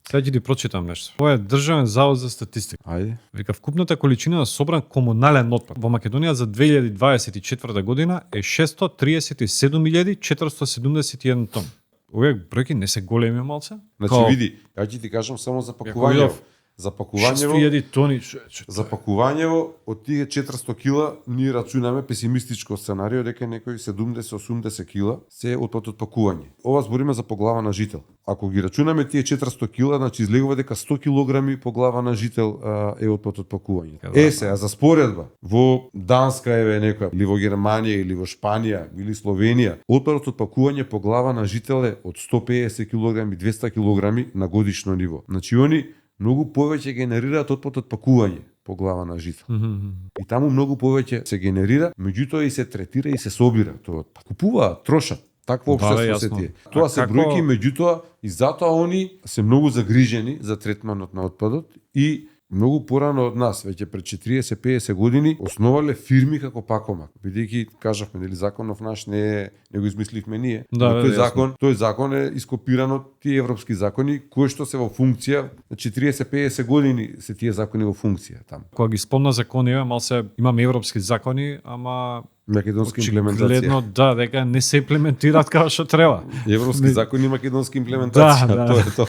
Сега ќе ти прочитам нешто. Ова е Државен завод за статистика. Ајде. Вика, вкупната количина на собран комунален отпад во Македонија за 2024 година е 637.471 тон. Овие бројки не се големи малце? Значи види, ја ќе ти кажам само за пакувањето. За пакувањето 6.000 тони. За пакувањето од тие 400 кила ние рацунаме песимистичко сценарио дека некои 70-80 кила се отпад од пакување. Ова збориме за по глава на жител. Ако ги рачунаме тие 400 кила, значи излегува дека 100 килограми по глава на жител е отпад од пакување. Сега за споредба, во Данска еве некоја, или во Германија или во Шпанија или Словенија, отпадот од пакување по глава на жител е од 150 килограми, 200 килограми на годишно ниво. Значи они многу повеќе генерираат отпад од пакување по глава на жител. И таму многу повеќе се генерира, меѓутоа и се третира и се собира тој отпад. Купуваат, трошат. Такво општество се тие. Тоа се бројки, меѓутоа и затоа они се многу загрижени за третманот на отпадот и многу порано од нас, веќе пред 40-50 години, основале фирми како Пакомак. Бидејќи кажавме нели законов наш не го измисливме ние. Да, тој закон е ископиран од тие европски закони кои што се во функција, 40-50 години се тие закони во функција таму. Кога ги спомна закони, малце имаме европски закони, ама македонска имплементација. Очигледно да, дека не се имплементираат како што треба. Европски закони и македонска имплементација, тоа е тоа.